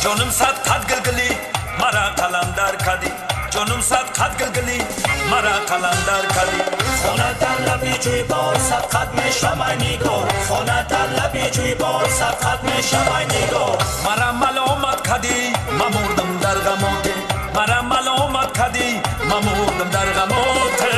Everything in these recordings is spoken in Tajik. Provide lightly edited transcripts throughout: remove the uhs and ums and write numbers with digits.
Ҷоним сад қад гилгили мара қаландар кади. Ҷоним сад қад гилгили мара қаландар кади. Хона дар лаби ҷӯйбор садқат мешавай нигор. Хона дар лаби ҷӯйбор садқат мешавай нигор. Мара маломат кади, ма мурдам дар ғамоте. Мара маломат кади, ма мурдам дар ғамоте.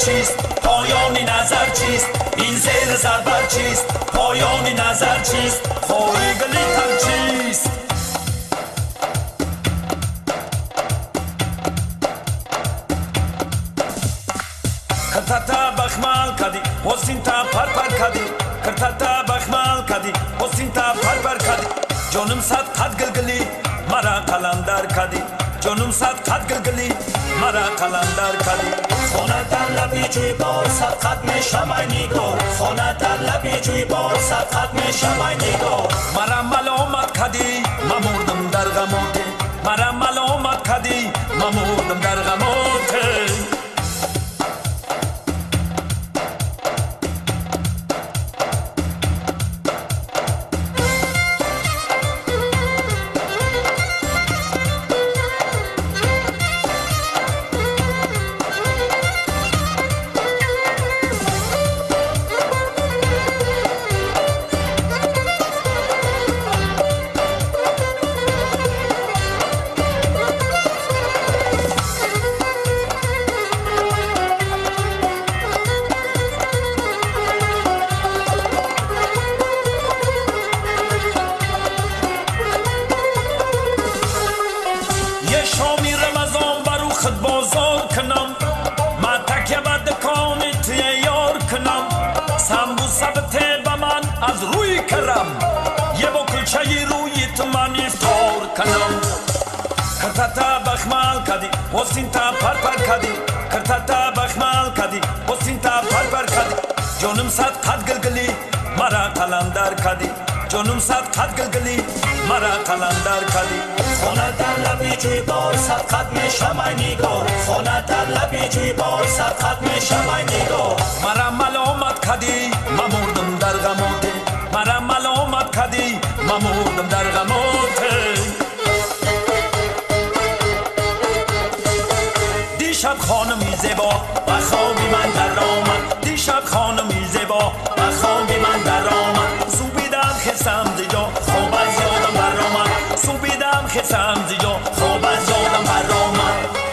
چیست پایانی نظر چیست این زیر زبر چیست پایانی نظر چیست خوری گلیتر چیست. کرتتا بخمال کدی حسین تا پر پر کدی. کرتتا بخمال کدی حسین تا پر پر کدی. جانم صد قد گلگلی مرا قلندر کدی. جانم صد قد گلگلی مرا قلندر کدی. خانه در لبی جویبار صدقت میشوی نگار. خانه در لبی جویبار صدقت میشوی نگار. مرا ملامت کدی ما مردم در غماته. مرا ملامت کدی ما مردم در غماته. کرتتا بخمال کدی حسین تا پر پر کدی. کرتتا بخمال کدی حسین تا پر پر کدی. جانم صد قد گلگلی مرا قلندر کدی. جانم صد قد گلگلی مرا قلندر کدی. خانه در لبی جویبار صدقت میشوی نگار. خانه در لبی جویبار صدقت میشوی نگار. مرا ملامت کدی ما مردم در غماته. مرا ملامت کدی ما مردم در غماته. دیشب خانمی زیبا به خوابی من در آمد. دیشب خانمی زیبا به خوابی من در آمد. سوبیدم خسم زیجا خواب از یادم بر آمد. سوبیدم خسم زیجا خواب از یادم بر آمد.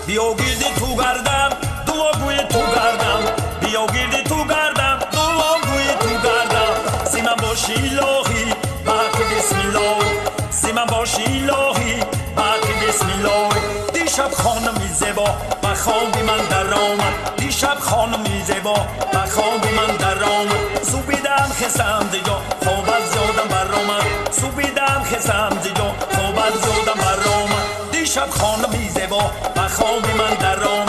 بیا گیردی تو گردم دعاگوی تو گردم. بیا گیردی تو گردم دعاگوی تو گردم. سیمن باشی الهی باقی بسم الله. سیمن باشی الهی باقی بسم الله. دیشب خانمی زیبا به خوابی من در آمد. دیشب خانمی زیبا به خوابی من در آمد. سوبیدم خسم زیجا خواب از یادم بر آمد. سوبیدم خسم زیجا خواب از یادم بر آمد. دیشب خانمی زیبا به خوابی من در آمد.